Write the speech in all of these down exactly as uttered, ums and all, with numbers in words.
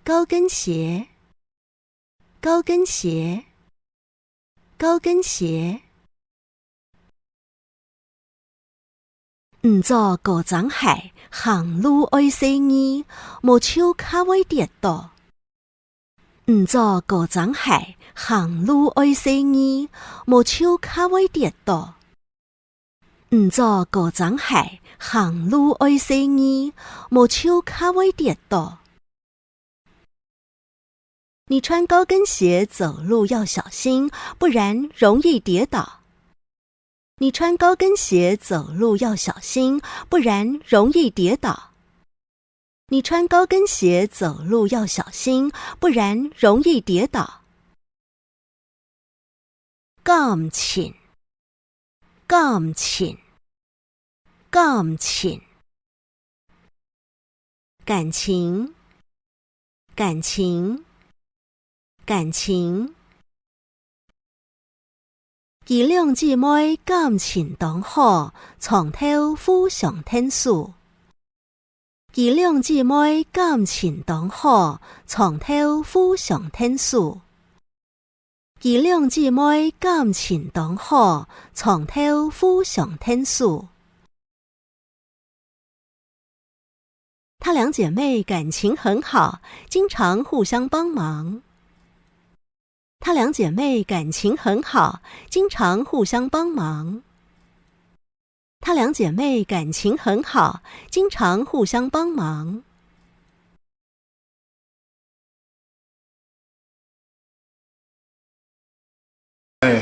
高跟鞋，高跟鞋，高跟鞋。你著高踭鞋，行路愛細義，無就較會跌倒。你著高踭鞋，行路愛細義，無就較會跌倒。 你著高踭鞋，行路愛細義，無就較會跌倒。你穿高跟鞋走路要小心，不然容易跌倒。你穿高跟鞋走路要小心，不然容易跌倒。 你穿高跟鞋走路要小心，不然容易跌倒。感情，感情，感情。感情，感情， 感情。佢兩姊妹感情當好，常透互相𢯭手。佢兩姊妹感情當好，常透互相𢯭手。佢兩姊妹感情當好，常透互相𢯭手。 她两姐妹感情很好，经常互相帮忙。她两姐妹感情很好，经常互相帮忙。她两姐妹感情很好，经常互相帮忙。 唉。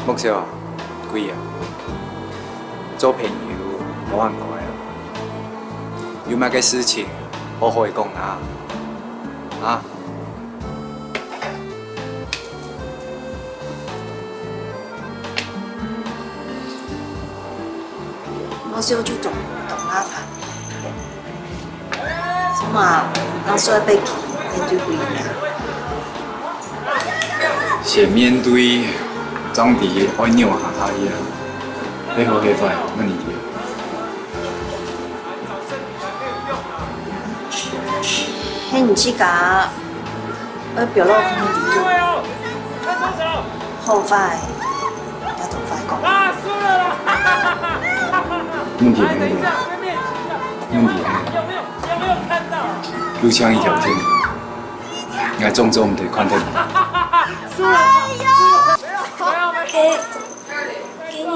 木少啊，貴啊，做朋友無恁該啊，有麼个事情好好講啊，啊？ 我想就當，當麻煩。什麼啊？當初被氣，面對不一樣。先面對，正知愛扭下下去啊。係好係壞，問你聽。 係你自家愛表露空間，好壞，也都壞講。問題係，問題係，路上一條線，𠊎總做毋得看得明。哎呀！欸，今日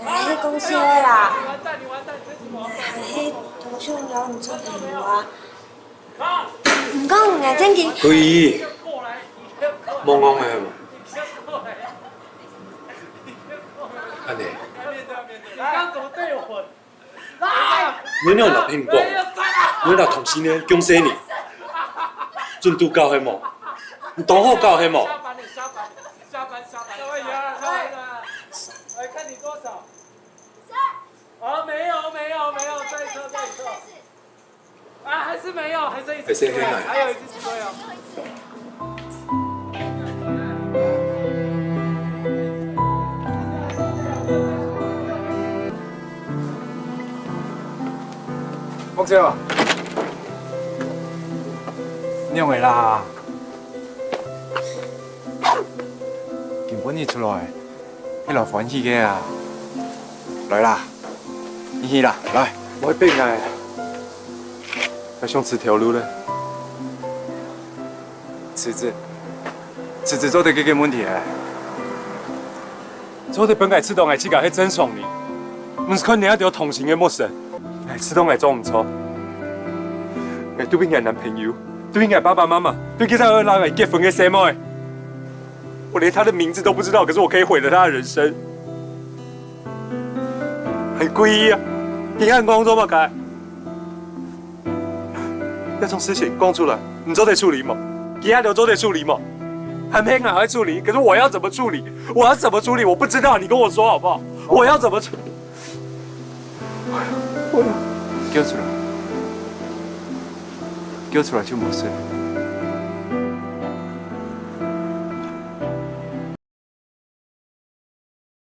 𠊎係講笑个啦，𠊎係當想邀你做朋友啊。 毋過𠊎正經。可以，莫講个嘛。恁呢。你仰會摎別人講？你摎同性戀降細人，準度夠係無？你當好搞係無？下班了，下班，下班，下班。哎呀，他們啊，來看你多少。啊，沒有，沒有，沒有，再一次，再一次。 啊，還是沒有，還剩一次機會，還剩一次。還有一次機會哦。木少，你仰會啦？今晡日出來， 係來歡喜个啊！來啦，你去啦，來。毋好逼𠊎，𠊎想自投路了。辭職，辭職做得解決問題欸。做得分𠊎知著𠊎自家係正常人，毋使看你該兜同情个目神。𠊎知著𠊎做毋著，𠊎對不起𠊎男朋友，對不起𠊎爸爸媽媽，對不起該兜愛摎𠊎結婚个細妹。 我連她的名字都不知道，可是我可以毀了她的人生。還故意啊！你還講做麼个？這種事情講出來，你做得處理無？其他人做得處理無？還騙𠊎會處理，可是我要怎麼處理？我要怎麼處理？我不知道，你跟我說好不好？我要怎麼處？我要，我要。叫出來，叫出來就無事。